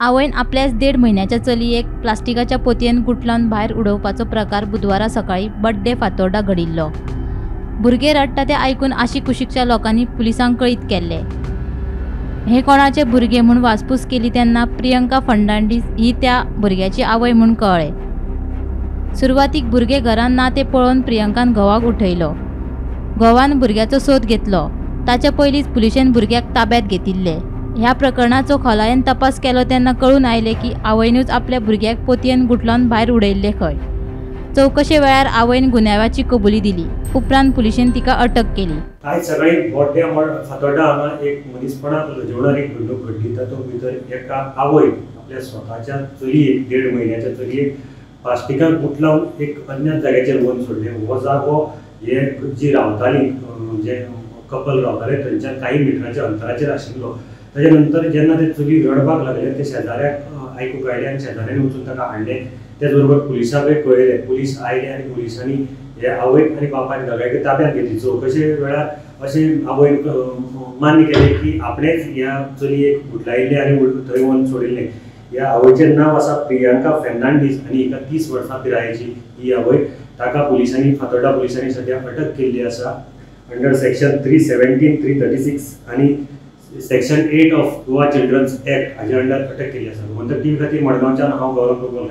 आवयन आपल्याच 1.5 म्हयन्याच्या चलयेक प्लास्टिकाच्या पोतयेन गुठलावन भायर उडोवपाचो प्रकार बुधवारा सकाळीं बड्डे फातोर्डा घडिल्लो. भुरगें रडटा तें आयकून आशिकुशीकच्या लोकांनी पुलिसांक कळीत केल्लें. हें कोणाचें भुरगें म्हूण वासपूस केली तेन्ना प्रियंका फर्नांडीस ही त्या भुरग्याची आवय म्हूण कळ्ळें. सुरवातीक भुरगें घरांत ना तें पळोवन प्रियंकान घोवाक उठयलो. घोवान भुरग्याचो सोद घेतलो. ताचे पयलींच पुलिशेन भुरग्याक ताब्यांत घेतिल्लें. ह्या प्रकरणाचो खोलायेन तपास केलो तेन्ना कळून आयलें की आवयनूच आपल्या भुरग्याक पोतयेन गुठलावन भायर उडयल्लें खंय. चवकशे वेळार आवयन गुन्यांवाची कबुली दिली. उपरांत पुलिशेन तिका अटक केली. आयज सकाळीं बोड्ड्या फातोर्डा हांगा एक मनीसपणाक लजवणारी घडणूक घडली. तातूंत भितर एका आवय आपल्या स्वताच्या चलयेक, 1.5 म्हयन्याच्या चलयेक प्लास्टिकाक गुठलावन एक अज्ञात जाग्याचेर व्हरून सोडलें. हो जागो हे जी रावताली, जे कपल रावताले थंयच्यान काही मिटराच्या अंतराचेर आशिल्लो. ताच्या नंतर जेन्ना ते चली रडपाक लागले ते शेजाऱ्याक आयकूंक आयले आनी शेजाऱ्यांनी वचून ताका हाडलें. त्याच बरोबर पुलिसांकय कळयलें. पुलीस आयले आनी पुलिसांनी हे आवयक आनी बापायक दोगांयकय ताब्यांत घेतली. चवकशे वेळार अशें आवयन मान्य केलें की आपणेच ह्या चलयेक गुठलायिल्लें आनी थंय व्हरून सोडिल्लें. ह्या आवयचें नांव आसा प्रियंका फर्नांडीस आनी हिका 30 वर्सां पिरायेची ही आवय. ताका पुलिसांनी, फातोर्डा पुलिसांनी सद्या अटक केल्ली आसा अंडर सेक्शन 317, 336 आनी section 8 of Goa children's act हाजे अंडर अटक केल्ली आसा. गोमंतक टीव्ही खातीर मडगांवच्यान हांव गौरव प्रभू.